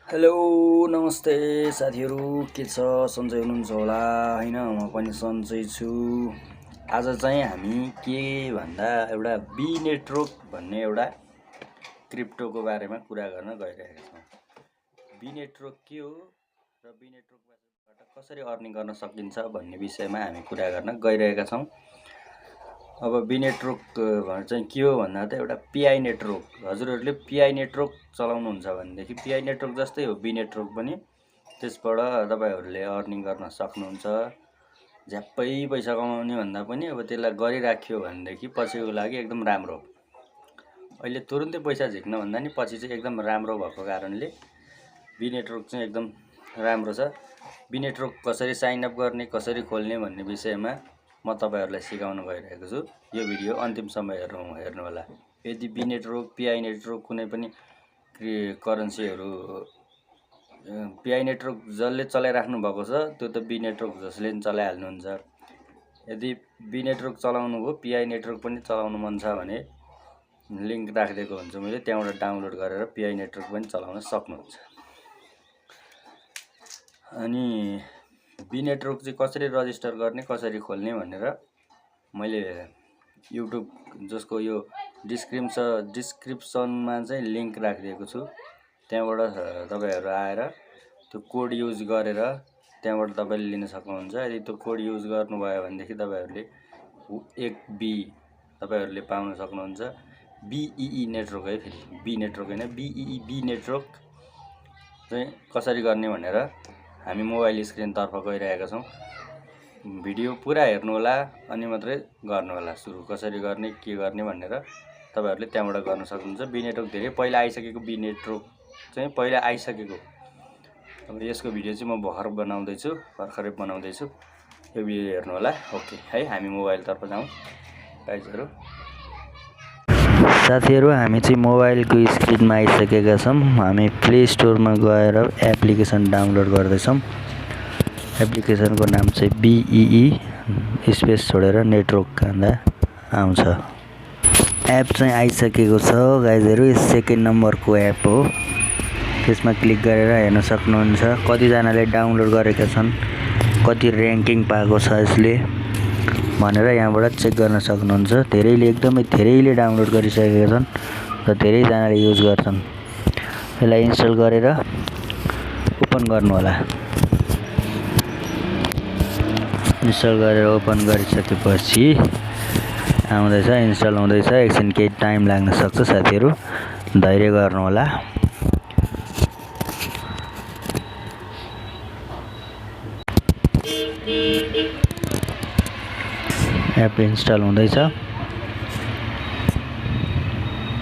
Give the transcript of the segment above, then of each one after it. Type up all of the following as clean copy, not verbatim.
Hello नमस्ते साथीहरू, के छ? सन्चै हुनुहुन्छ होला हैन? म पनि सन्चै छु। आज चाहिँ हामी के भन्दा एउटा बी नेटवर्क भन्ने एउटा क्रिप्टोको बारेमा कुरा गर्न गइरहेका छौँ। बी नेटवर्क के हो र बी नेटवर्कबाट कसरी अर्निङ गर्न सकिन्छ भन्ने विषयमा हामी कुरा गर्न गइरहेका छौँ। अब बी नेटवर्क चाहिँ के हो भन्दा त एउटा पिआई नेटवर्क। हजुरहरूले पिआई नेटवर्क चलाउनुहुन्छ भनेदेखि पिआई नेटवर्क जस्तै हो बी नेटवर्क पनि। त्यसबाट तपाईहरूले अर्निङ गर्न सक्नुहुन्छ। झ्याप्पै पैसा कमाउने भन्दा पनि अब त्यसलाई गरिराख्यो भनेदेखि पछिको लागि एकदम राम्रो हो। अहिले तुरुन्तै पैसा झिक्न भन्दा नि पछि चाहिँ एकदम राम्रो भएको कारणले बी नेटवर्क चाहिँ एकदम राम्रो छ। बी नेटवर्क कसरी साइन अप गर्ने, कसरी खोल्ने भन्ने विषयमा म तपाईहरुलाई सिकाउन गइरहेको छु। यो भिडियो अन्तिमसम्म हेर्नु होला। यदि बी नेटवर्क, पिआई नेटवर्क कुनै पनि करेन्सीहरु पिआई नेटवर्क जसले चलाइराख्नु भएको छ त्यो त बी नेटवर्क जसले पनि चलाइहाल्नुहुन्छ। यदि बी नेटवर्क चलाउनु भो, पिआई नेटवर्क पनि चलाउनु मन छ भने लिंक राखिदिएको हुन्छु मैले, त्यहाँबाट डाउनलोड गरेर पिआई नेटवर्क पनि चलाउन सक्नुहुन्छ। अनि बी नेटवर्क चाहिँ कसरी रजिस्टर गर्ने, कसरी खोल्ने भनेर मैले युट्युब जसको यो डिस्क्रिप्सनमा चाहिँ लिंक राखिदिएको छु। त्यहाँबाट तपाईहरु आएर त्यो कोड युज गरेर त्यहाँबाट तपाईले लिन सक्नुहुन्छ। यदि त्यो कोड युज गर्नुभयो भनेदेखि तपाईहरुले 1B तपाईहरुले पाउन सक्नुहुन्छ। बीईई नेटवर्क है, फेरि बी नेटवर्क हैन, बीईई बी नेटवर्क चाहिँ कसरी गर्ने भनेर हामी मोबाइल स्क्रिन तर्फ गइरहेका छौं। भिडियो पुरा हेर्नु होला अनि मात्रै गर्नु होला। सुरु कसरी गर्ने, के गर्ने भनेर तपाईहरुले त्यहाँबाट गर्न सक्नुहुन्छ। बी नेटवर्क धेरै पहिला आइसकेको बी नेटवर्क चाहिँ पहिला आइसकेको। अब यसको भिडियो चाहिँ म भर्खरै बनाउँदै छु। यो भिडियो हेर्नु होला। ओके है, हामी मोबाइल तर्फ जाउँ गाइजहरु। साथीहरु, हामी चाहिँ मोबाइलको स्क्रिनमा आइसकेका छौं। हामी प्ले स्टोरमा गएर एप्लिकेसन डाउनलोड गर्दै छौं। एप्लिकेसनको नाम चाहिँ बीईई स्पेस छोडेर नेटवर्क भन्दा आउँछ। एप चाहिँ आइसकेको छ गाइजहरु। यो सेकेन्ड नम्बरको एप हो। त्यसमा क्लिक गरेर हेर्न सक्नुहुन्छ कति जनाले डाउनलोड गरेका छन्, कति र्याङ्किङ पाएको छ यसले भनेर यहाँबाट चेक गर्न सक्नुहुन्छ। एकदमै धेरैले डाउनलोड गरिसकेका छन् र धेरै जनाले युज गर्छन्। यसलाई इन्स्टल गरेर ओपन गर्नु होला। इन्स्टल गरेर ओपन गरिसकेपछि आउँदैछ, इन्स्टल हुँदैछ। एकछिन केही टाइम लाग्न सक्छ साथीहरु, धैर्य गर्नु होला। एप इन्स्टल हुँदैछ।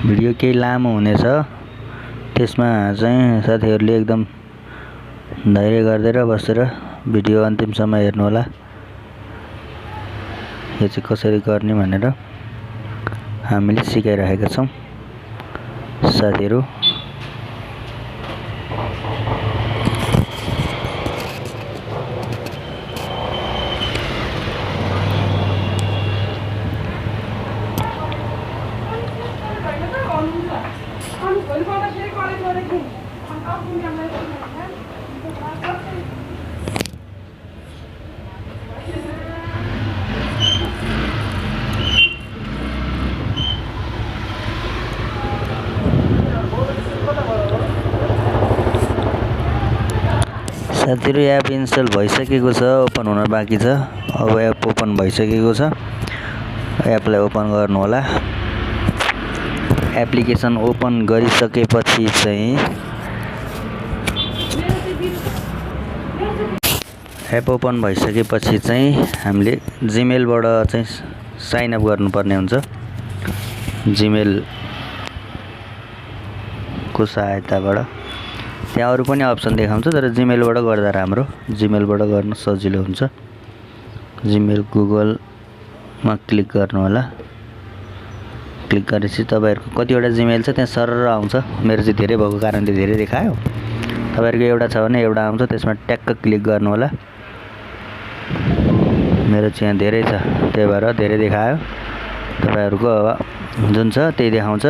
भिडियो केही लामो हुनेछ, त्यसमा चाहिँ साथीहरुले एकदम धैर्य गर्दै बसेर भिडियो अन्तिमसम्म हेर्नु होला। यो चाहिँ कसरी गर्ने भनेर हामीले सिकाइरहेका छौं साथीहरु। साथीहरु, एप इन्स्टल भइसकेको छ, ओपन हुन बाँकी छ। अब एप ओपन भइसकेको छ। एपलाई ओपन गर्नु होला। एप्लिकेसन ओपन गरिसकेपछि चाहिँ एप ओपन भइसकेपछि चाहिँ हामीले जीमेलबाट चाहिँ साइन अप गर्नुपर्ने हुन्छ। जीमेल को सहायताबाट त्यहाँ अरु पनि अप्सन देखाउँछ, तर जीमेलबाट गर्दा राम्रो। जीमेलबाट गर्न सजिलो हुन्छ। जीमेल गुगलमा क्लिक गर्नु होला। क्लिक गरेपछि तपाईहरुको कतिवटा जीमेल छ त्यहाँ सरर आउँछ। मेरो चाहिँ धेरै भएको कारणले धेरै देखायो। तपाईहरुको एउटा छ भने एउटा आउँछ, त्यसमा ट्याक्क क्लिक गर्नु होला। मेरो चाहिँ यहाँ धेरै छ, त्यही भएर धेरै देखायो। तपाईहरुको जुन छ त्यही देखाउँछ।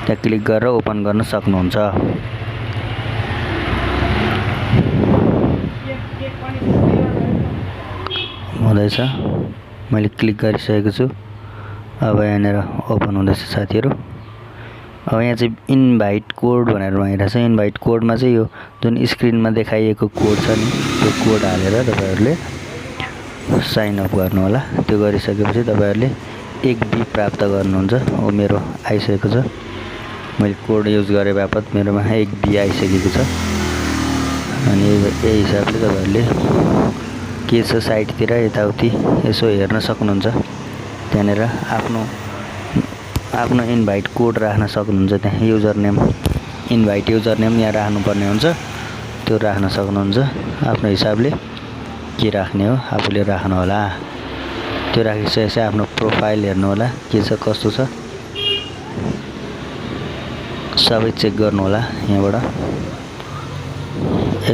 त्यहाँ क्लिक गरेर ओपन गर्न सक्नुहुन्छ। हुँदैछ। मैले क्लिक गरिसकेको छु। अब यहाँनिर ओपन हुँदैछ साथीहरू। अब यहाँ चाहिँ इन्भाइट कोड भनेर मागिरहेको छ। इन्भाइट कोडमा चाहिँ यो जुन स्क्रिनमा देखाइएको कोड छ नि त्यो कोड हालेर तपाईहरुले साइन अप गर्नु होला। त्यो गरिसकेपछि तपाईहरुले 1 बी प्राप्त गर्नुहुन्छ। हो मेरो आइसकेको छ। मैले कोड युज गरे बापत मेरोमा 1 बी आइसकेको छ। अनि यही हिसाबले तपाईहरुले के छ साइटतिर यताउति यसो हेर्न सक्नुहुन्छ। त्यहाँनेर आफ्नो इन्भाइट कोड राख्न सक्नुहुन्छ। त्यहाँ user name invite user name यहाँ राख्नुपर्ने हुन्छ। त्यो राख्न सक्नुहुन्छ। आफ्नो हिसाबले के राख्ने हो आफूले राख्नु होला। त्यो राखिसकेपछि आफ्नो प्रोफाइल हेर्नु होला के छ कस्तो छ सबै चेक गर्नु होला। यहाँबाट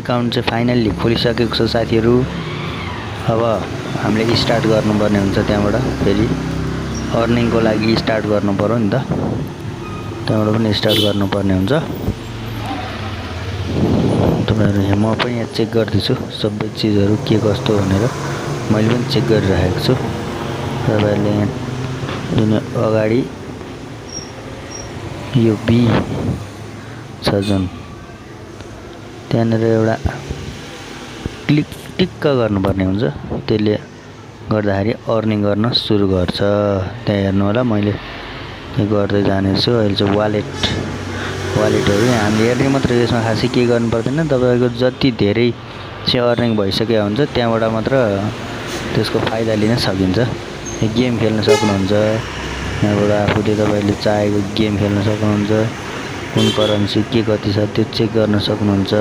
एकाउन्ट चाहिँ फाइनल्ली खोलिसकेको छ साथीहरू। अब हामीले स्टार्ट गर्नुपर्ने हुन्छ। त्यहाँबाट फेरि अर्निङको लागि स्टार्ट गर्नु पर्यो नि त। त्यहाँबाट पनि स्टार्ट गर्नुपर्ने हुन्छ। तपाईहरु म पनि यहाँ चेक गर्दैछु सबै चीजहरु के कस्तो भनेर। मैले पनि चेक गरिरहेको छु। तपाईहरुले यहाँ जुन अगाडि यो बी छ जुन त्यहाँनेर एउटा क्लिक टिक्क गर्नुपर्ने हुन्छ। त्यसले गर्दाखेरि अर्निङ गर्न सुरु गर्छ। त्यहाँ हेर्नु होला मैले गर्दै जानेछु। अहिले चाहिँ वालेटहरु हामीले हेर्ने मात्र यसमा खासै के गर्नु पर्दैन। तपाईको जति धेरै चाहिँ अर्निङ भइसक्यो हुन्छ त्यहाँबाट मात्र त्यसको फाइदा लिन सकिन्छ। गेम खेल्न सक्नुहुन्छ। यहाँबाट आफूले तपाईले चाहेको गेम खेल्न सक्नुहुन्छ। कुन करेन्सी के कति छ त्यो चेक गर्न सक्नुहुन्छ।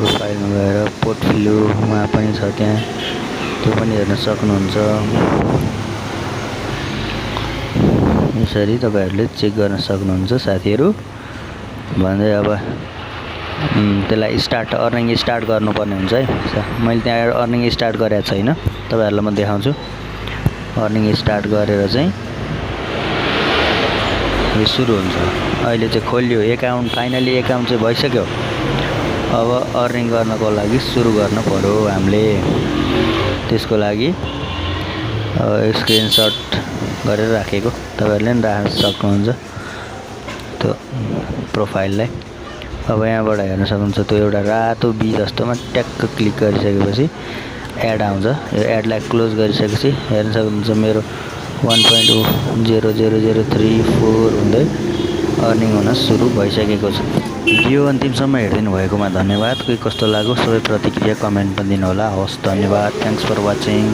प्रोफाइलमा गएर पोर्टफोलियोमा पनि छ त्यहाँ त्यो पनि हेर्न सक्नुहुन्छ। यसरी तपाईहरुले चेक गर्न सक्नुहुन्छ साथीहरु। भन्दै अब त्यसलाई अर्निङ स्टार्ट गर्नुपर्ने हुन्छ है। मैले त्यहाँ अर्निङ स्टार्ट गरेको छैन। तपाईहरुलाई म देखाउँछु। अर्निङ स्टार्ट गरेर चाहिँ यो सुरु हुन्छ। अहिले चाहिँ खोलियो एकाउन्ट फाइनली एकाउन्ट चाहिँ भइसक्यो। अब अर्निङ गर्नको लागि सुरु गर्न पर्यो हामीले। त्यसको लागि स्क्रिनशट गरेर राखेको तपाईहरुले पनि राख्न सक्नुहुन्छ त्यो प्रोफाइललाई। अब यहाँबाट हेर्न सक्नुहुन्छ त्यो एउटा रातो बी जस्तोमा ट्याक्क क्लिक गरिसकेपछि एड आउँछ। यो एडलाई क्लोज गरिसकेपछि हेर्न सक्नुहुन्छ मेरो 1.00034 हुँदै अर्निङ हुन सुरु भइसकेको छ। भिडियो अन्तिमसम्म हेर्दिनु भएकोमा धन्यवाद। के कस्तो लाग्यो सबै प्रतिक्रिया कमेन्टमा दिनु होला। हवस् धन्यवाद। Thanks for watching.